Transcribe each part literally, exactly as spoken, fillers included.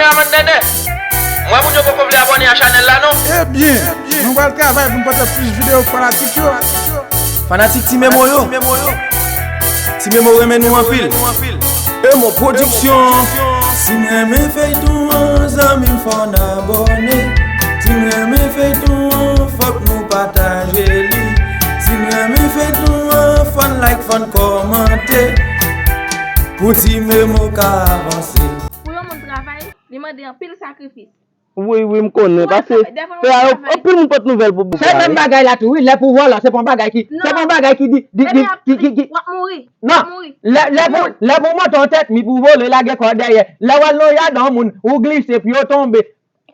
Lamann Nènè. M wè moun yo poko vle abòne a chanèl la non. Ebyen, nou pral travay pou n pote plis videyo pou fanatik yo. Fanatik Ti Memo yo. Ti Memo renmen nou anpil. Emo Pwodiksyon. Si n renmen feyton an, zanmi m, fò n abòne. Si n renmen feyton an, fòk nou pataje li. Si n renmen feyton an, fò n like, fò n kòmante. Pou Ti Memo ka avanse. Pou yon moun travay, li mande anpil sakrifis. Wi, wi, m konnen. Paske, pè a, anpil moun pot nouvèl pou boug la. Se menm bagay la tou, wi. Lè pou vòlè, se pa yon bagay ki, se pa yon bagay ki di, di, di, ki, ki, ki. W ap mouri. Non. Lè, lè pou, lè pou monte yon tèt mi pou vole, lage kò dèyè. Lè w al nan yadan yon moun, ou glise, pye w tonbe.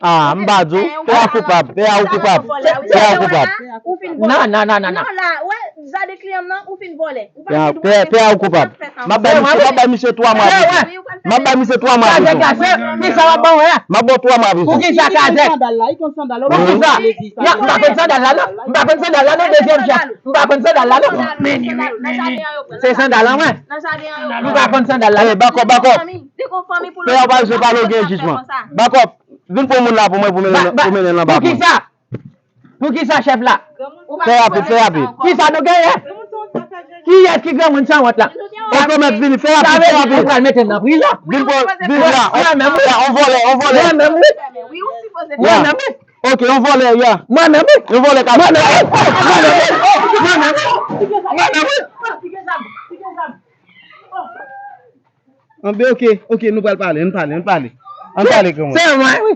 Ah, m pa di w. Pè a koupab, pè a ou koupab. Pè a ou koupab. Ou fin vòlè. Non, non, non, non, non. Non, la, wè, jaden kliyan m nan, ou fin vòlè. Ou pa gen dwa. Pè a ou koupab. M ap bay misye, m ap bay misye twa mwa prizon. M ap bay misye twa mwa prizon. Kisa w ap ban mwen a? M ap ba w twa mwa prizon. Poukisa Kazèk? Poukisa? M pa konn sandal la non. M pa konn sandal la non, dezyèm chèf. M pa konn sandal la non. Se sandal la mwen. M pa konn sandal la. Bakòp, bakòp. Pè a ou pa bezwen pale, ou gen jijman. Bakòp. Vin pran moun la pou mwen pou mennen, pou mennen l anba pon. Poukisa? Poukisa chèf la? Fè rapid, fè rapid. Kisa nou genyen? Kiyès ki granmoun sanwont la? Ou komèt vini, fè rapid, fè rapid. Ou pral mete m nan prizon. Vin pran, vin la. Mwen menm wi. On vòlè, on vòlè. Mwen menm wi. Mwen menm wi. Ok, on vòlè, ya. Mwen menm wi. On vòlè ka. Mwen menm wi. Mwen menm wi. Mwen menm wi. Mwen menm wi. Anben, ok, ok, nou pral pale, ann pale, ann pale. Ann pale, granmoun. Se mwen, wi.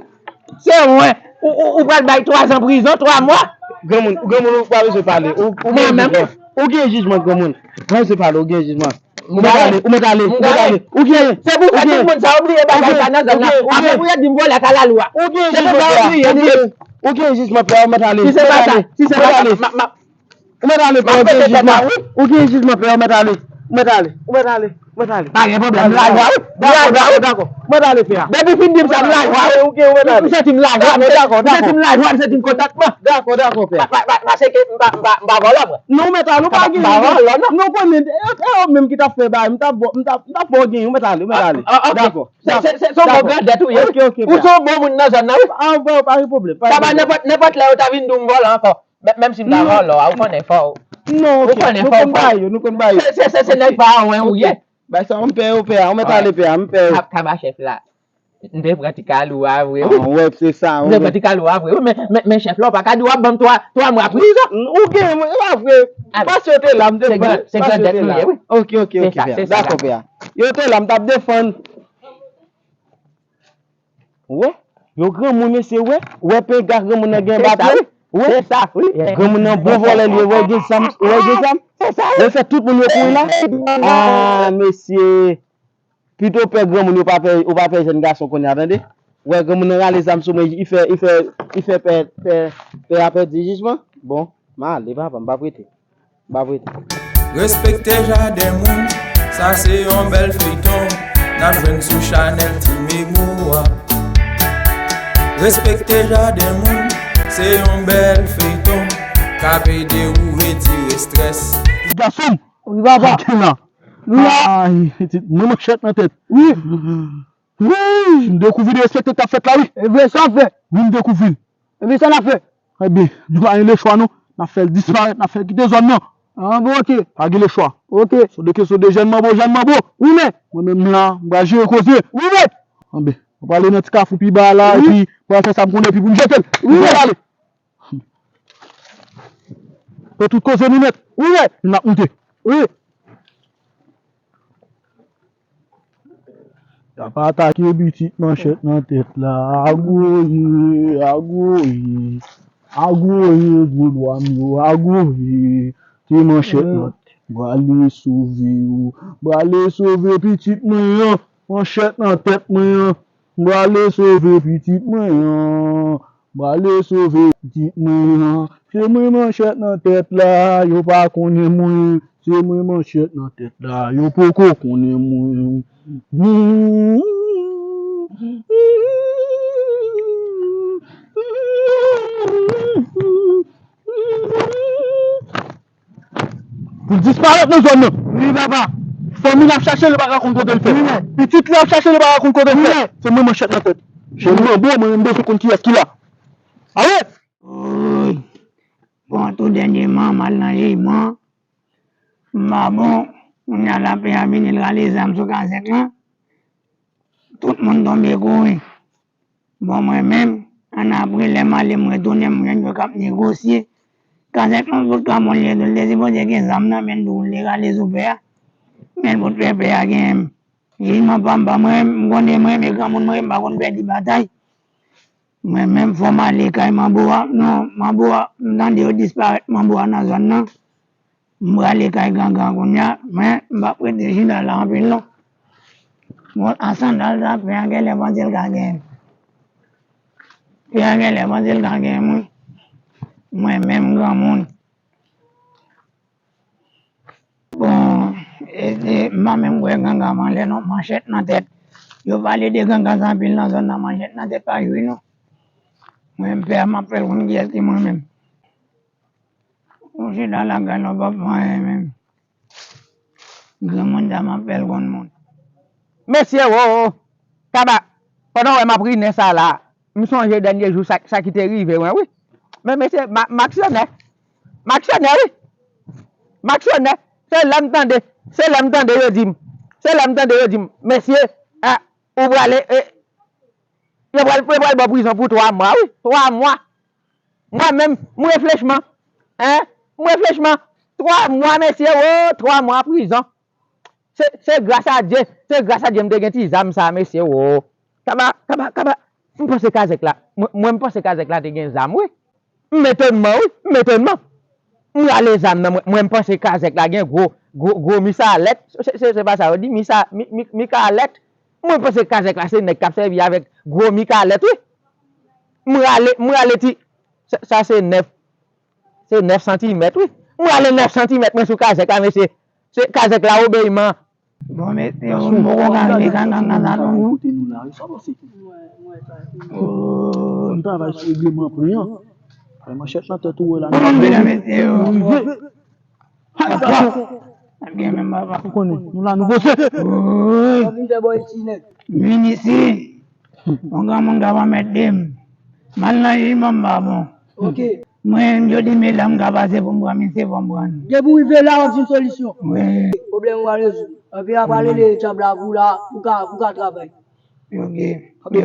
Se mwen. Ou, ou, ou pral bay twa zan prizon, twa mwa. Granmoun, granmoun, ou pa bezwen pale. Ou, ou gen jijman. Ou gen jijman, granmoun. Ou pa bezwen pale, ou mèt ale, ou mèt ale, ou mèt ale. Ou gen, se pou sa tout moun sa yo bliye bagay sa nan zòn nan. Apre pou yo di m vòlè kalalou a. Ou gen jijman, pè a. Ou gen jijman, pè a, ou mèt ale. Si se pa sa, si se pa sa, m ap, m ap, Ou mèt ale, pè, ou gen jijman. Ou gen jijman, pè, ou mèt ale. Ou mèt ale, ou mèt ale, ou mèt ale. Pa gen pwoblèm, m lajwa, wi. M lajwa, wi. Dakò, dakò. Ou mèt ale, pè. Depi w fin di m sa, m lajwa, wi. Ok, ou mèt ale. M santi m lajwa, m santi m lajwa, m santi m kontantman. Dakò, dakò, pè. Pa, pa, pa, paske m pa, m pa, m pa vòlò, mwen. Non, ou mèt ale, ou pa gen. M pa vòlò, non. Non, konnen, e, e, ou menm ki t ap fè bagay, m t ap ba w, m t ap, m t ap ba w gen, ou mèt ale, ou mèt ale. Ah, ah, ok. Dakò. Se, se, se, se yon bon grandèt ou ye, wi. Ok, ok, pè. Ou se yon bon moun nan zòn nan, wi. Ah, pa, pa gen pwoblèm, pa gen pwoblèm. Sa pa nenpòt, nenpòt lè yo ta vin di w m vòlò ankò. Menm si m ta vòlò a, ou konnen fò. Non, ok. Nou konn bay yo, nou konn bay yo. Se, se, se nèg pa an wen ou ye. Bay sa, m pè yo, pè a, ou mèt ale, pè a, m pè yo. Kaba chèf la. M te pran ti kalou a vre, wi. An, wè, se sa, wi. M te pran ti kalou a vre, wi, men, men, men chèf la, ou pa ka di w ap ban m twa, twa mwa prizon. Ou gen, e pa vre. Paske yo te la, m te pran. Se grandèt nou ye, wi. Ok, ok, ok, pè a. Dakò, pè a. Yo te la, m t ap defann. Wè, yo granmoun, mesye, wè. Wè, penga granmoun nan gen bab yo. Wè. Se sa, wi. Granmoun nan bon vòlè li ye, wè, gen zam, wè, gen zam. Se sa, wi. Wè, fè tout moun yo kouri la. Ah, mesye. Pito pè granmoun yo pa pè, ou pa pè jèn gason kounye a, tande. Wè, granmoun nan rale zam sou mwen, li fè, li fè, li fè pè, pè, pè a pèdi jijman. Bon, m ale, papa, m p ap rete. M p ap rete. Respekte jaden moun, sa se yon bèl feyton, n ap jwenn sou chanèl Ti Memo a. Respekte jaden moun, se yon bèl feyton, k ap ede ou retire estrès. Gason m! Wi, papa. Gen la. Wi. Ay, pitit, mwen manchèt nan tèt. Wi. Wi, m dekouvri derespekte k ap fèt la, wi. E vre, sa fè. Wi, m dekouvri l. Ebyen, sa n ap fè? Ebyen, nou pa gen lechwa, non. N ap fè l disparèt, n ap fè l kite zòn nan. Ah, bon, ok. Pa gen lechwa. Ok. Se de kesyon de jèn manbo, jèn manbo. Wi, men. Mwen menm la, m pral jere koze. Wi, men. Anben, mwen prale nan ti kafou pi ba la, epi mwen fè sa m konnen, epi pou m jete l. Wi, men. Mwen prale. Fè tout koze nou nèt. Wi, men. N ap moute. Wi. Y ap atake pitit manchèt nan tèt la. Agoye, agoye, agoye, gwo dwa m yo, agoye. Ti manchèt nan tèt. M prale sove w. M prale sove pitit mwen an. Manchèt nan tèt mwen an. M prale sove pitit mwen an. M prale sove pitit mwen an. Se mwen manchèt nan tèt la, yo pa konnen mwen. Se mwen manchèt nan tèt la, yo poko konnen mwen. Pou l disparèt nan zòn nan. Wi, papa. Fanmi l ap chache l, yo pa ka konn kote l fèt. Wi, men. Pitit li ap chache l, yo pa ka konn kote l fèt. Wi, men. Se mwen manchèt nan tèt. Jeniman bon, mwen menm bezwen konn kiyès ki la. Ale! Woy! Bon, tou dènyèman, m al nan jijman. M pa bon, kounye a lapè a vini, l rale zam sou kazèk lan. Tout moun tonbe kouri. Bon, mwen menm, annapre, lè m ale, m retounen, m jwenn yo k ap negosye. Kazèk lan fout ka moun li ye tou, l te sipoze gen zam nan men l tou, l te rale sou pè a. Men l fout fè pè a genyen m. Jijman pa m, pa mwen, m konnen mwen renmen granmoun, mwen renmen m pa konn pèdi batay. Mwen menm fò m ale kay manbo a, non, manbo a, m tande yo disparèt manbo a nan zòn nan. M prale kay gangan kounye a, men m p ap rete chita la anpil non. Bon, a sandal sa, pè a genlè panse l ka genyen m. Pè a genlè panse l ka genyen m wi. Mwen menm granmoun. Bon, e, e, m pa menm kwè gangan m anlè non, manchèt nan tèt. Yo pale de gangan sa anpil nan zòn nan, manchèt nan tèt pa jwe non. Mwen menm pè a m ap fè l konn kiyès ki mwen menm. Ou chita lakay la w p ap fè anyen menm. Granmoun sa m ap fè l konn moun. Mesye wo! Kaba, pandan w wè m ap ri nen sa la, m sonje dènye jou sa, sa ki te rive mwen wi. Men mesye, m a, m aksyonè. M aksyonè wi. M aksyonè. Se lè m tande, se lè m tande yo di m. Se lè m tande yo di m, mesye, a, ou prale, e, yo pral, yo pral ba w prizon pou twa mwa wi. Twa mwa. Mwen menm, m reflechi man. Hein? M reflechi man. Twa mwa, mesye, wo, twa mwa prizon. Se, se gras a Dye, se gras a Dye m te gen ti zam sa, mesye, wo. Kaba, kaba, kaba. M panse kazèk la, mwen, mwen m panse kazèk la te gen zam, wi. M etonman, wi, m etonman. M rale zam nan, mwen, mwen m panse kazèk la gen gwo, gwo, gwo misalèt. Se, se, se pa sa yo di, misa, mi, mi, mikalèt. Mwen panse kazèk la se nèg k ap sèvi avèk gwo mikalèt, wi. M rale, m rale ti, sa, sa se nèf, se nèf santimèt, wi. M rale nèf santimèt mwen sou kazèk la, mesye. Se kazèk la obeyi man. Bon, mesye, m poko ka vini kankan nan sa non. Kote nou la, wi, sa pase. Fò n travay sou regleman pwen an. Fè manchèt nan tèt ou wè la. Bon, mesye, yo. Rive. Ay, papa. Ou konnen, nou la, nou poze. Woy. Vin fè bò isi, nèg. Vin isi. Yon granmoun ka pa mèt de m. M al nan jijman m pa bon. Ok. Mwen, m jodi m la m ka pase pou m pran misye, fò m pran l. Depi w rive la, w ap jwenn solisyon. Wi. Pwoblèm ou a rezoud. Epi a pale de dyab la pou la, pou ka, pou ka travay. Ok.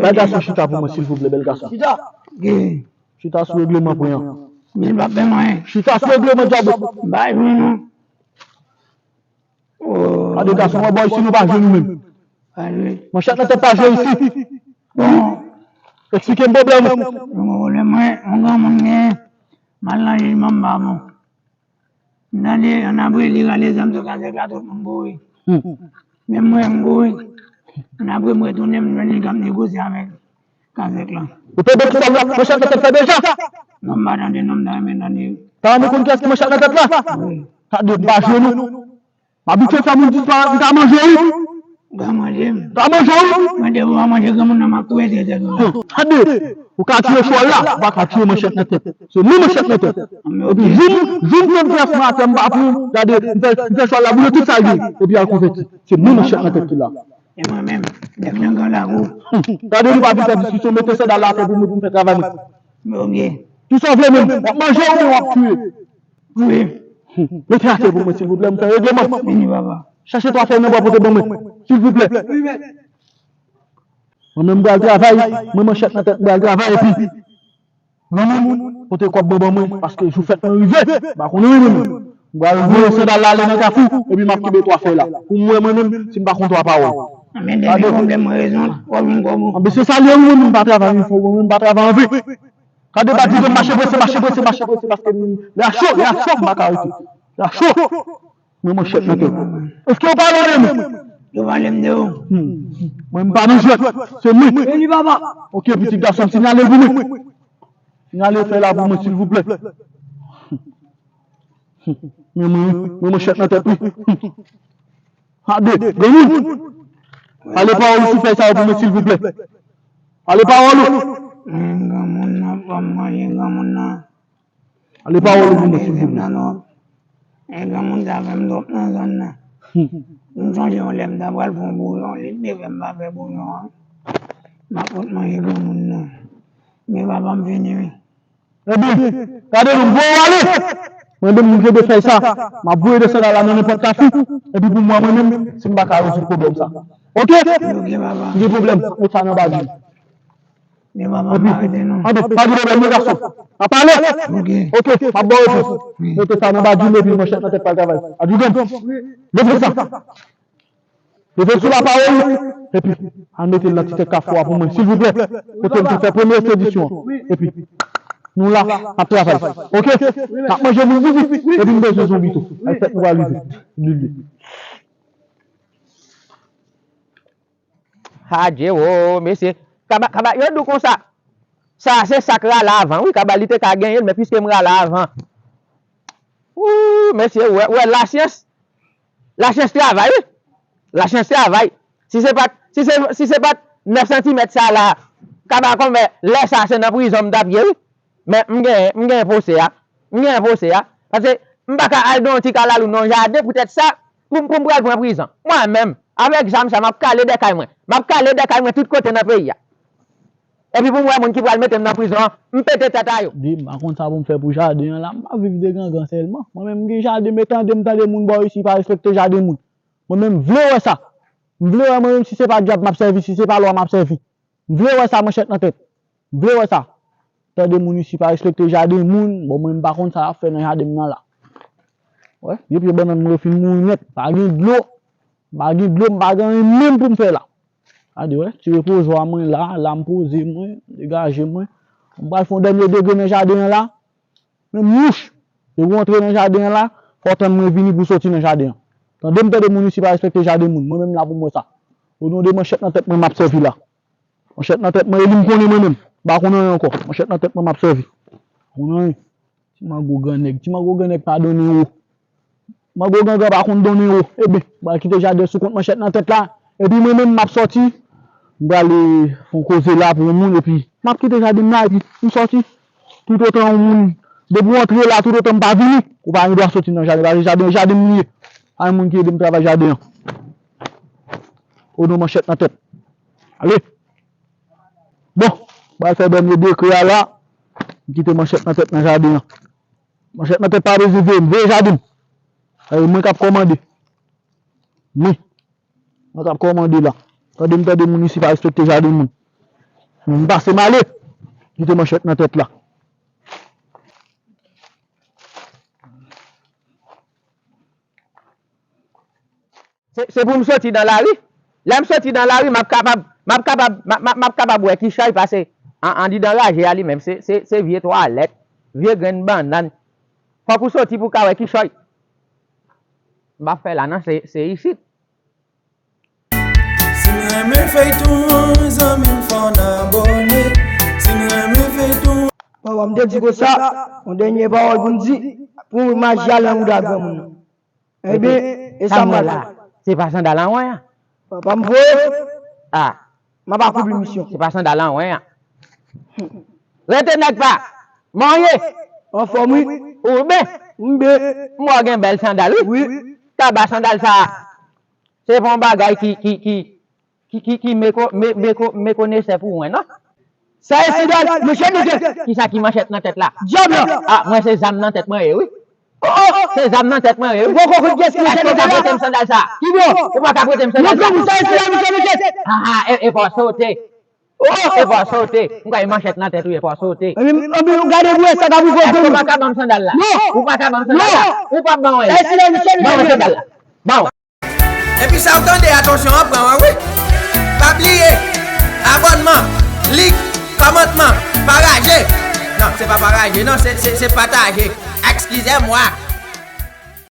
Bay gason chita pou mwen, silvouplè, bèl gason. Chita. Ok. Chita sou regleman pwen an. Men l p ap fè m anyen. Chita sou regleman dyab. M pa jwe non. Gade gason, wè bò isi nou pa jwe nou menm. Pa jwe. Manchèt nan tèt pa jwe isi. Bon. Eksplike m pwoblèm ou. Yon pwoblèm mwen, yon granmoun genyen. M al nan jijman m pa bon. M tande annapre li rale zam sou kazèk la, tout moun kouri. Hmm. Menm mwen, m kouri. Annapre m retounen, m jwenn li k ap negosye avèk kazèk la. Ou tande ki sa manchèt nan tèt fè deja? Non, m pa tande non, m ta renmen tande. Ta renmen konn kiyès ki manchèt nan tèt la? Wi. Gade, m pa jwe non. M abitye fè moun disparèt, m ka manje w wi. Ou ka manje m? M ka manje w wi. Mwen depi w pa manje granmoun nan, m ap tou ete tèt ou la. Tande, ou ka tiye chwal la, ou pa ka tiye manchèt nan tèt. Se mwen manchèt nan tèt. Epi jou m, jou m pran pyès mwen atè m pa pran, gade, m fè, m fè chwal la boule tout sa l gen, epi al konvèti. Se mwen manchèt nan tèt ki la. E mwen menm, nèg nan gran lakou. Gade nou pa vin fè diskisyon, mete sandal la atè pou mwen, pou m fè travay mwen. Ok. Kisa w vle menm? W ap manje oubyen w ap tiye? Wi. Mete atè pou mwen, silvouplè, m fè regleman. Vini, papa. Chache twa fèy nan bwa pote ban mwen, silvouplè. Wi, mèt. Mwen menm m pral travay, mwen manchèt nan tèt, m pral travay, epi granmoun, pote kòb ban ban mwen, paske jou fèt mwen rive, m pa konnen wi mwen menm. M pral voye sandal la ale nan kafou, epi m ap kenbe twa fèy la. Pou m wè mwen menm, si m pa konn twa pawòl. Anben depi pwoblèm mwen rezon, w ap jwenn kòb ou. Anben se sa l ye wi, mwen menm m pa travay, mwen menm m pa travay anven. Gade bandi m mache prese, mache prese, mache prese, paske lè a cho, lè a cho, m pa ka rete. Lè a cho. Mwen manchèt nan tèt. Èske w pale de mwen? Yo pale m de ou. Hmm. Mwen m pa nan jwèt. Se mwen. Vini, papa. Ok, pitit gason m, sinyale l pou mwen. Sinyale fèy la pou mwen, silvouplè. Men mwen, mwen manchèt nan tèt wi. Ade, granmoun. Pale pawòl ou sou fèy sa yo pou mwen, silvouplè. Pale pawòl ou. Men granmoun nan, pa manje granmoun nan. Ale pawòl ou pou mwen, silvouplè. E granmoun sa fè m twòp nan zòn nan. M sonje yon lè m ta pral fè yon bouyon, li te fè m pa fè bouyon an. M ap pot manje granmoun nan. Men papa m vini wi. Ebyen, gade nou, m voye w ale. Mwen menm, m gen de fèy sa. M ap voye de sandal la nan nenpòt kafou. Epi pou mwen, mwen menm, si m pa ka rezoud pwoblèm sa. Oke? Oke, papa. M gen pwoblèm. Met sa nan bagi. Men papa, m pa rete non. Anben, pa gen pwoblèm, non, gason. N a pale. Oke. Oke, m ap ba w repons. Mete sa nan bagi, epi manchèt nan tèt pral travay. Adjoudan m. Leve sa. Leve sou lapawòl, epi al mete l nan ti tèt kafou a pou mwen, silvouplè. Kote m te fè premye ekspedisyon an. Epi, nou la, n ap travay. Oke? N ap manje moun vivi, epi m bezwen zonbi tou. Ay fèt nou pral rive. Li, li. Adje wo, mesye. Kaba, kaba, yo di w konsa. Sa, se sa k rale avan, wi. Kaba, li te ka genyen l, men piske m rale avan. Wou, mesye, ou wè, ou wè, lasyans. Lasyans travay, wi. Lasyans travay. Si se pa t, si se, si se pa t nèf santimèt sa la, kaba konbyen lè sa se nan prizon m t ap ye, wi. Men m gen, m gen pwosè a. M gen pwosè a. Paske m pa ka al nan yon ti kalalou nan yon jaden poutèt sa, pou, pou m pral pran prizon. Mwen menm, avèk zam sa, m ap kale dèkay mwen. M ap kale dèkay mwen tout kote nan peyi a. Epi pou m wè moun ki pral mete m nan prizon an, m pete tèt a yo. Di, m pa konn sa pou m fè pou jaden an la. M pa viv de gangan sèlman. Mwen menm, m gen jaden, men tande m tande moun bò isi pa respekte jaden moun. Mwen menm, m vle wè sa. M vle wè mwen menm si se pa dyab m ap sèvi, si se pa lwa m ap sèvi. M vle wè sa manchèt nan tèt. M vle wè sa. Tande moun isi pa respekte jaden moun. Bon, mwen, m pa konn sa y ap fè nan jaden m nan la. Wè, vye pye bannann mwen yo fin mouri nèt. Pa gen dlo. M pa gen dlo, m pa gen anyen menm pou m fè la. Gade, wè, ti repozo a mwen la, la m poze mwen, degaje mwen. M pral fè yon dènye degre nan jaden an la. Men mouch, depi w antre nan jaden an la, fò w tann mwen vini pou w soti nan jaden an. Tande m, tande moun isi pa respekte jaden moun. Mwen menm la pou m wè sa. O non de manchèt nan tèt mwen m ap sèvi la. Manchèt nan tèt mwen, e li m konnen mwen menm. M pa konn anyen ankò. Manchèt nan tèt mwen m ap sèvi. Konn anyen. Ti mango grannèg. Ti mango grannèg pa donnen wo. Mango gangan pa konn donnen wo. Ebyen, m pral kite jaden sou kont manchèt nan tèt la. Epi mwen menm, m ap sòti. M prale fè yon koze la pou yon moun. Epi, m ap kite jaden m la. Epi, m sòti. Toutotan yon moun, depi w antre la, toutotan m pa vini, ou pa gen dwa sòti nan jaden. Paske jaden, jaden m li ye. Pa gen moun ki ede m travay jaden an. O non manchèt nan tèt. Ale. Bon, m pral fè dènye dekrè a la. M kite manchèt nan tèt nan jaden an. Manchèt nan tèt pa bezwen veye m. Veye jaden m. E mwen k ap kòmande. Wi. Mwen k ap kòmande la. Tande m tande moun isi pa respekte jaden moun. M pase m ale. Kite manchèt nan tèt la. Se, se pou m soti nan lari. Lè m soti nan lari, m ap kapab, m ap kapab, m ap, m ap, m ap kapab wè kichòy pase an, andidan raje a li menm. Se, se, se vye twalèt, vye grenn bannann. Fòk ou soti pou w ka wè kichòy. M p ap fè la non, se, se isit. Si n renmen feyton an, zanmi m fò n abòne. Si n renmen feyton an. Bon, bon, m te di konsa, yon dènye pawòl pou m di, pou maji a nan bouda granmoun nan. Ebyen, e sa m pral fè. Se pa sandal an wè a? Papa m voye. Ah. M ap akonpli misyon. Se pa sandal an wè a? Rete nèg pa. Mwen ye. Anfòm wi. Ou ben? M ben. M wè w gen bèl sandal wi. Wi. Kaba sandal sa. Se pa yon bagay ki, ki, ki, ki, ki, ki meko-, me-, meko-, mekonesè pou mwen non. Sa e sandal manchèt nan tèt. Kisa ki manchèt nan tèt la? Dyab la. Ah, mwen se zam nan tèt mwen ye wi. Oh, oh, se zam nan tèt mwen ye wi. Ou poko konn kiyès ki manchèt nan tèt la? Èske w ka prete m sandal sa? Ki bò? Ou pa ka prete m sandal sa? Montre m sa e sandal manchèt nan tèt. Ah, ah, e, e fò w sote. Oh, e fò w sote. M kwè manchèt nan tèt ou ye, e fò w sote. Anben, anben, gade pou wè sa k ap rive w. Èske w pa ka ban m sandal la? Non. Ou pa ka ban m sandal la? Non. Ou p ap ban mwen. Sa e sandal manchèt nan tèt. Ban mwen sandal la. Ban mwen. Epi sa w tande, atansyon an pran w wi. Pa bliye, abònman, lik, kòmantman, paraje. Non, se pa paraje, non, se, se, se pataje. Excusez-moi.